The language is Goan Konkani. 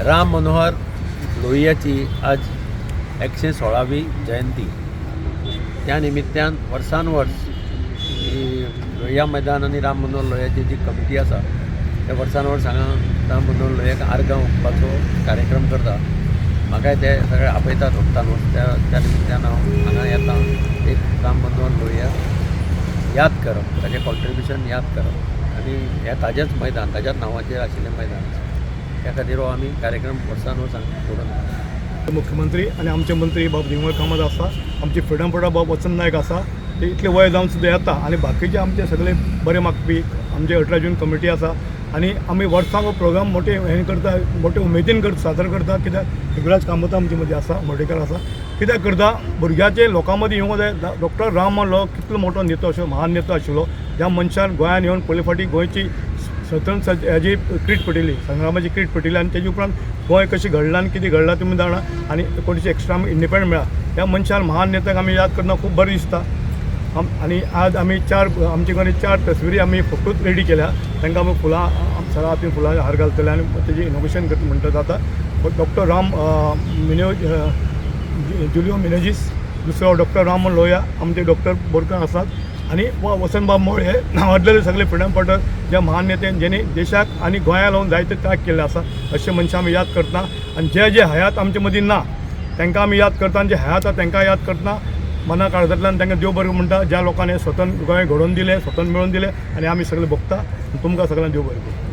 राम मनोहर लोहियाची आज 116वी जयंती. त्या निमित्तान वर्सान वर्स ही लोहिया मैदान आनी राम मनोहर लोहियाची जी कमिटी आसा, ते वर्सान वर्स हांगा राम मनोहर लोहियाक आर्गां ओंपपाचो कार्यक्रम करता. म्हाकाय ते सगळे आपयतात वक्तान वर्स. त्या त्या निमित्तान हांव हांगा येता. एक राम मनोहर लोहिया याद करप, ताजें कॉन्ट्रिब्युशन याद करप आनी हें ताजेंच मैदान, ताज्याच नांवाचेर आशिल्लें मैदान, त्या खातीर हो आमी कार्यक्रम वर्सान वर्स हांगा दवरून. मुख्यमंत्री आनी आमचे मंत्री बाब दिगंबर कामत आसा, आमचे फ्रिडम फायटर बाब वसंत नायक आसा. ते इतले वय जावन सुद्दां येता आनी बाकीचे आमचे सगळे बरे मागपी आमचे 18 जून कमिटी आसा आनी आमी वर्साक हो प्रोग्राम मोठे हें करता, मोठे उमेदीन कर सादर करता. कित्याक युवराज कामत आमचे मदीं आसा, मर्डेकर आसा. कित्याक करता? भुरग्याचे लोकां मदीं येवंक जाय. डॉक्टर राम मोहन कितलो मोठो नेतो आशिल्लो, महान नेतो आशिल्लो, ज्या मनशान गोंयान येवन पयले फावटी गोंयची स्वतंत्र हेजी क्रीट पेटयली, संग्रामाची क्रीट पेटयली आनी तेजे उपरांत गोंय कशें घडलां आनी कितें घडलां तुमी जाणा आनी 1961 आमी इंडिपेंडंट मेळ्ळा. ह्या मनशान, महान नेत्याक आमी याद करतना खूब बरें दिसता. आनी आज आमी चार आमचे कडेन चार तस्विरी आमी फोटोच रेडी केल्या. तांकां आमी फुलां सरा हातीन फुलां हार घालतले आनी तेजें इनॉग्रेशन करता म्हणटा जाता. डॉक्टर राम मिन्यो जुलियो मिनेजीस, दुसरो डॉक्टर राम लोहिया, आमचे डॉक्टर बोरकर आसात आनी वसंतबाब मोळ. हे नांवाजलेले सगळे फ्रिडम फायटर, ज्या महान नेते जेणे देशाक आनी गोंया लागून जायते त्याग केल्ले आसा, अशे मनशां आमी याद करता. आनी जे जे हयात आमचे मदीं ना तांकां आमी याद करता आनी जे हयात आसा तांकां याद करतना मना काळजांतल्यान तांकां देव बरें म्हणटा, ज्या लोकांनी स्वतंत्र गोंय घडोवन दिलें, स्वतंत्र मेळोवन दिलें. आनी आमी सगळे भोगता. तुमकां सगळ्यांक देव बरें करूं.